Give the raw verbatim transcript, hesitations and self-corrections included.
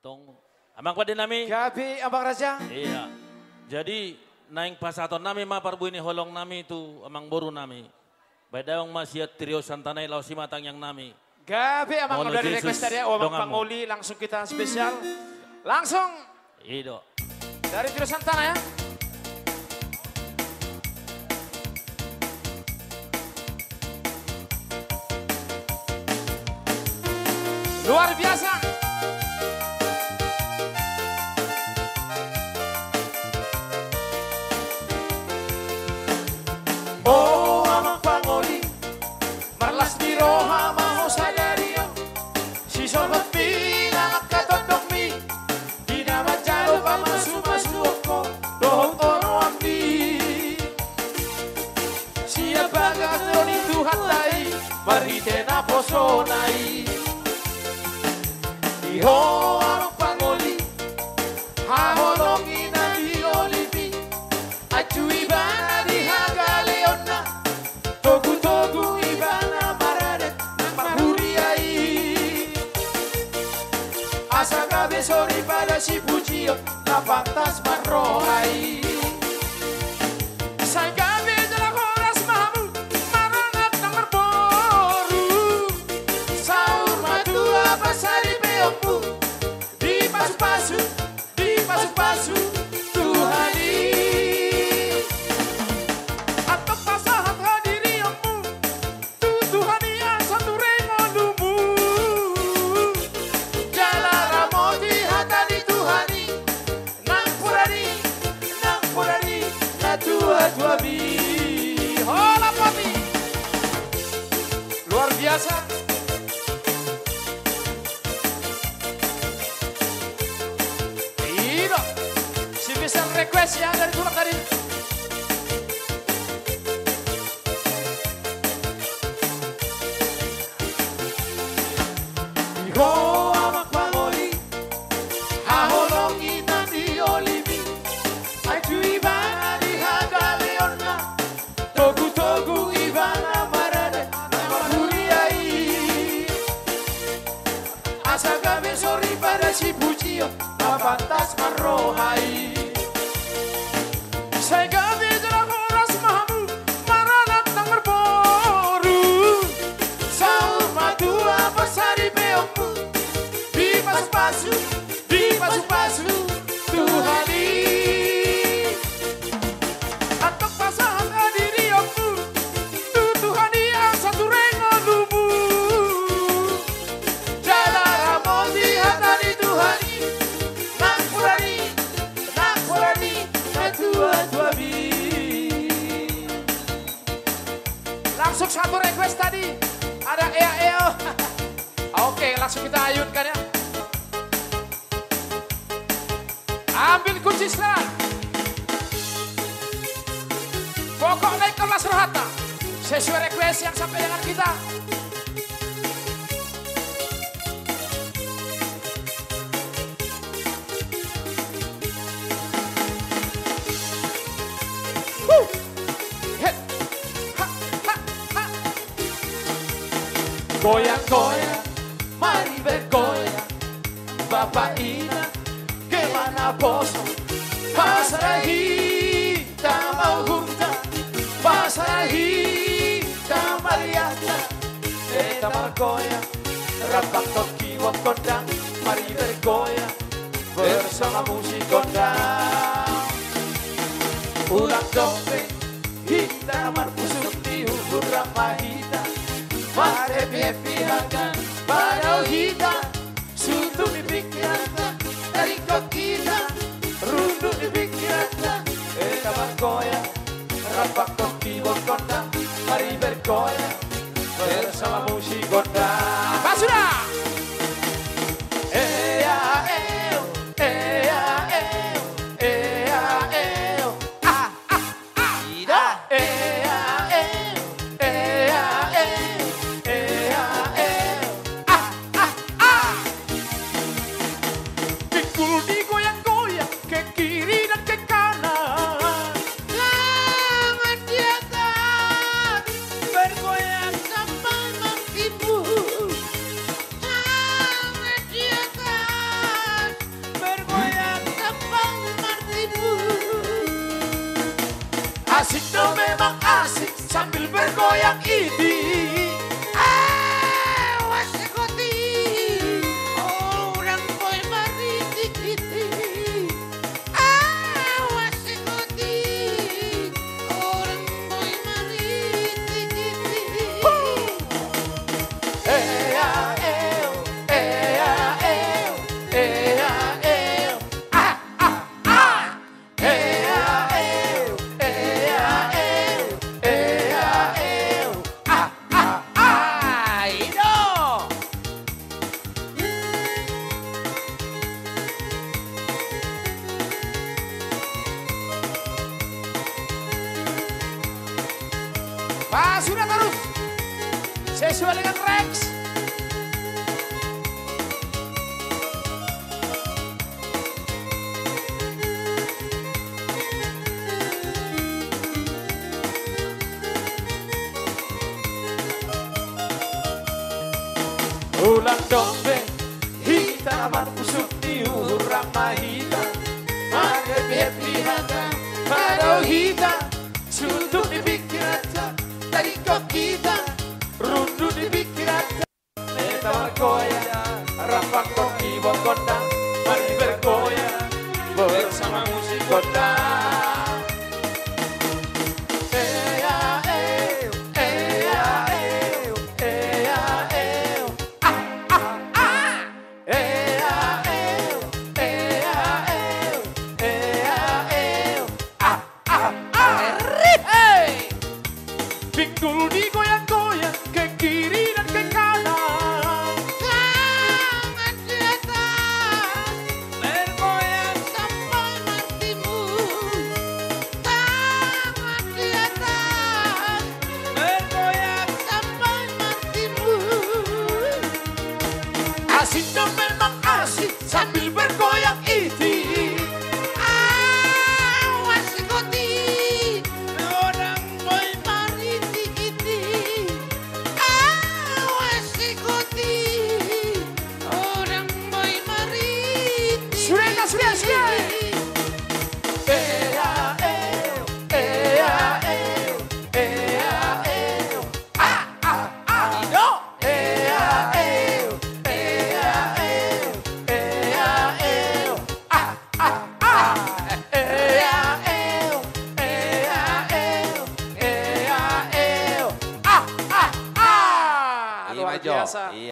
Tong, amang pande nami. Gabe, amang raja. Iya. Jadi, naeng pasahaton nami ma parbue ni holong nami tu amang boru nami. Baen damang ma sian Trio Santana i, laos i ma tangiang nami. Gabe, amang. Molo dari request tadi ya, oh, amang pangoli, langsung kita spesial. Langsung. I do. Dari Trio Santana ya. Luar biasa. O amang pangoli, marlas ni roha ma ho sadari on, sisolhotmi nang angka tondongmi, di na manjalo pamasumasuon ho dohot oloanmi. Sian bagas joro ni Tuhanta i, marhite naposona i. Di ho amang pangoli, haholongi na di olimi, anju ibana di hagaleonna, togutogu ibana maradat nang marhuria i. Asa gabe soripada sipujion na pantas marroha i. Sai gabe jala horas ma hamu, maranak nang marboru. Saur matua pasaripeonmu, dipasupasu, dipasupasu Tuhan i. Antong pasahat hadirionmu tu Tuhan i asa ture ngolumu. Jala ramoti hata ni Tuhan i, nang podan i, nang podan i natuatuami. Hola poti. Luar biasa. I do. Special request ya dari tulang tadi. Di ho amang pangoli, haholongi na di olimi, anju ibana di hagaleonna, togutogu ibana maradat nang marhuria i. Asa gabe soripada sipujion na pantas marroha i. Sai gabe jala horas ma hamu, maranak nang marboru. Saur matua pasaripeonmu, dipasupasu, dipasupasu Tuhan i. Antong pasahat hadirionmu tu Tuhan i asa ture ngolumu. Jala ramoti hata ni Tuhan i, nang podan i, nang podan i natuatuami. Langsung satu request tadi. Ada Ea Eo. Oke, langsung kita ayunkan ya. Ambil kunci setelan. Pokokna ingkon las rohanta. Sesuai request yang sampai dengan kita. Huh. He. Ha, ha, ha. Goyang, goyang, mari bergoyang. Bapa inang, ke ma na poso, pasada hita ma uhurta, pasada hita ma rianta. Hita margoyang, rampak tongki gondang, mari bergoyang bersama musik gondang. Ulang dope hita marpusuk di uhur, ramma hita marhappy-happy hagan, padao hita suntung ni pingkiranta, taringkot hita runduk ni pingkiranta. Hita margoyang, rampak tongki gondang, mari bergoyang bersama musik gondang. Pas sudah. Ea eo, ea eo, ea eo. Ah, ah, ah. Ida. Ea eo, ea eo, ea eo. Ah, ah, ah. Pinggul digoyang-goyang, ke kiri dan ke kanan. Tangan di atas, bergoyang sampai mengkibu. Tangan di atas, Asik do memang asik sambil bergoyang iti. Awas ikuti, orang boy maritik iti. Awas ikuti, orang boy maritik iti. Ea, eu, ea, eu, ea, eu. Ah, ah, ah. Ea, eu, ea, eu, ea, eu. Ah, ah, ah, i do. Pasuda torus. Sesuai dengan Rex. Ulang dombe hita na marpusuk ni uhur ma hita. Manghappy-happy hata ma do hita. Suntuk ni pingkiranta, tadingkon hita. Rundut ni pingkiranta. Meta margoyang, rampangkon di bongkonna, mari bergoyang bersama musik kota. Ea, eu, ea, eu, ea, eu. Ah, ah, ah. Ea, eu, ea, eu, ea, eu. Ah, ah, ah. Hei! Pinggul digoyang-goyang ke kiri dan ke kanan. Tangan di atas, bergoyang sampai martimun. Tangan di atas, bergoyang sampai martimun. Asik do memang asik sambil bergoyang iti. Awas ikuti, orang boy maritik iti. Awas ikuti, orang boy maritik iti. Sudah, sudah, sudah. Ea, eu, ea, eu, ea, eu. Ah, ah, ah. I do. Ea, eu, ea, eu, ea, eu. Ah, ah, ah. Ea, eu, ea, eu, ea, eu. Ah, ah, ah. Luar biasa. Iya.